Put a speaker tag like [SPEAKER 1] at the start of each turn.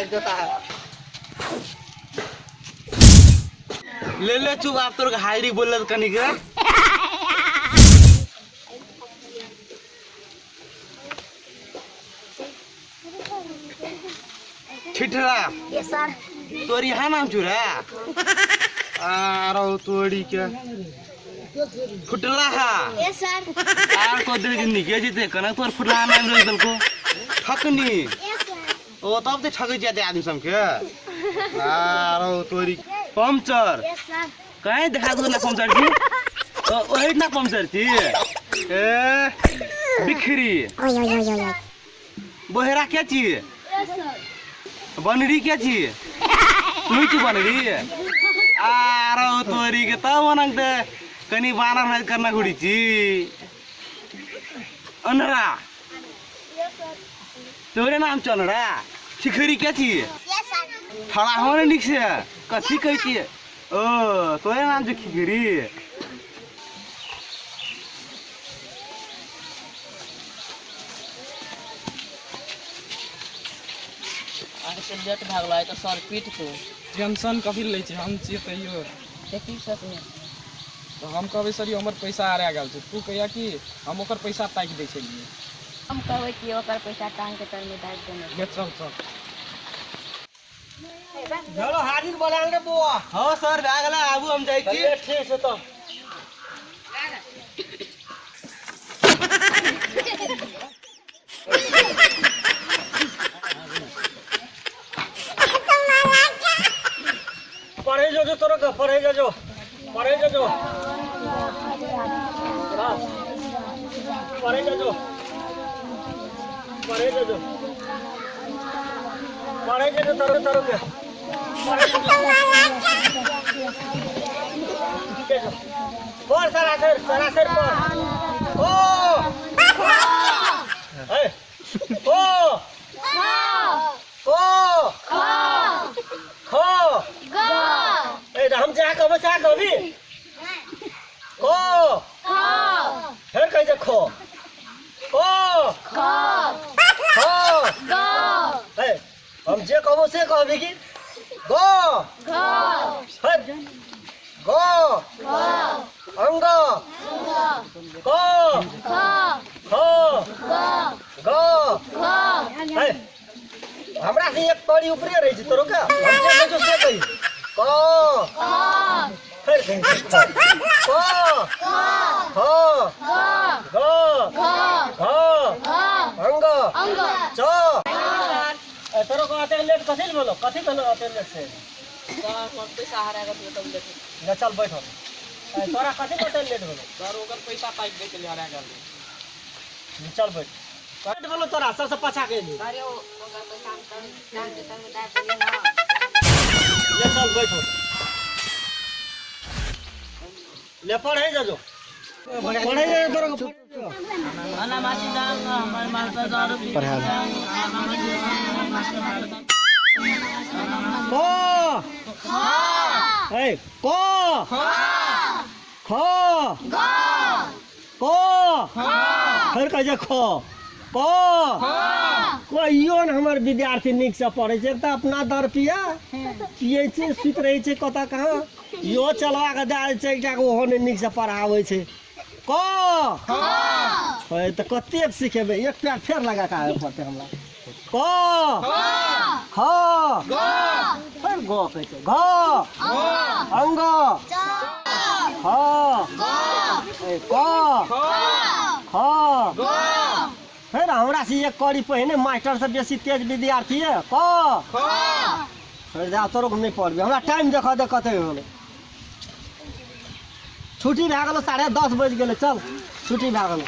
[SPEAKER 1] ताक देता है। ले ले चुप आप तोर हायरी बोलल कनी के। छिठरा।
[SPEAKER 2] Yes sir.
[SPEAKER 1] तोरी यहाँ नाम चुरा आरो तोरी के फुटला हा।
[SPEAKER 2] Yes sir.
[SPEAKER 1] Are को दिल जिंदगी के जीते कना तोर फुटला नाम रख दल को ठकनी।
[SPEAKER 2] Yes sir.
[SPEAKER 1] ओ तब ते ठकै जाते आदमी सब के। आरो तोरी पंचर।
[SPEAKER 2] Yes sir.
[SPEAKER 1] कहीं देखा दो ना पंचर जी। ओ ओही ना पंचर जी। ए बिखरी।
[SPEAKER 2] ओय ओय ओय ओय।
[SPEAKER 1] बोहरा क्या चीज?
[SPEAKER 2] Yes sir.
[SPEAKER 1] बनरी क्या चीज? तुई छी बनरी? आरो तोरी के तब बनक दे कनी बानर है करना घुड़ी छी। अनरा।
[SPEAKER 2] Yes sir.
[SPEAKER 1] तोरे नाम चनरा। खिखरी क्या चीज?
[SPEAKER 2] Yes sir.
[SPEAKER 1] खड़ा हो ने निक से कथी कहै छी? ओ तोरे नाम छै खिखरी।
[SPEAKER 3] लेट भागलो है तो सर पीट को
[SPEAKER 4] टेंशन कथी लै छै, हम छियै तैयो
[SPEAKER 3] देखी सर में।
[SPEAKER 4] तो हम कहबै सर हमर पैसा हरा गेल छै, तू कहिया कि हम ओकर पैसा ताकि दै छलियै।
[SPEAKER 3] हम कहबै कि ओकर पैसा टांग के तर में दाबि देने।
[SPEAKER 4] ले चल चल।
[SPEAKER 5] चलो हाजिर बोलाएंगे रे बुआ।
[SPEAKER 1] हां सर भए गेलै, आबू हम जाइ छी।
[SPEAKER 5] ठीक छै तो। पढ़े जो जो तोरो के पढ़े जो जो पढ़े जो जो पढ़े जो जो पढ़े जो जो पढ़े जो जो तोरो तोरो के पढ़े जो जो पढ़ सरासर सरासर पढ़। ओ ए ओ ओ ख ए हम जा कहबै सा कहबी। ओ फेर कहै छै खो। ओ ख ए हम जे कहबो से कहबी की ग फेर ग अंग क ख ग। ए हमरा से एक पौड़ी ऊपरे रहै छै तोरो के, हम जे कहै छौ से कही। क फेर कहै छै क ख ग घ अंग च। ए तोरो के अते लेट कथी ले भेलो? कथी भेलो अते लेट से?
[SPEAKER 3] सर हमर पैसा हरा गेल तब लेट।
[SPEAKER 5] ले चल बैठ। ए तोरा कथी ले अते लेट भेलो?
[SPEAKER 4] सर ओकर पैसा ताकि दै छलियै हरा गेल।
[SPEAKER 5] चल बैठ। कट भेलो तोरा सबसे पाछा के एली।
[SPEAKER 3] अरे ओकर पैसा हम टांग के तर में दाबि देलियै ना।
[SPEAKER 5] ले चल बैठो। ले पढ़े जो जो पढ़े जो तोरा के। क ए क ख क फेर कहै छै ख क। कहियो ने हमर विद्यार्थी नीक से पढ़ै छै, एक तऽ अपना दर पिया पियै छै, सुति रहै छै कतऽ कहाँ, इहो चलवा के दए दै छै एकटा के, ओहो नहि नीक से पढ़ाबै छै। क तऽ कतेक सिखेबै, एक पैर फेर लगा के आबे पड़तै हमरा। क ख फेर ग कहै छै घ अंग ख क ख। फेर हमरा से एक कड़ी पहिने मास्टर से बेसी तेज विद्यार्थी है। क फेर जा तोरो के नहीं पढ़बी, हमरा टाइम देख दे कते होलै। छुट्टी भए गेलो, 10:30 बजि गेलै, चल छुट्टी भए गेलो।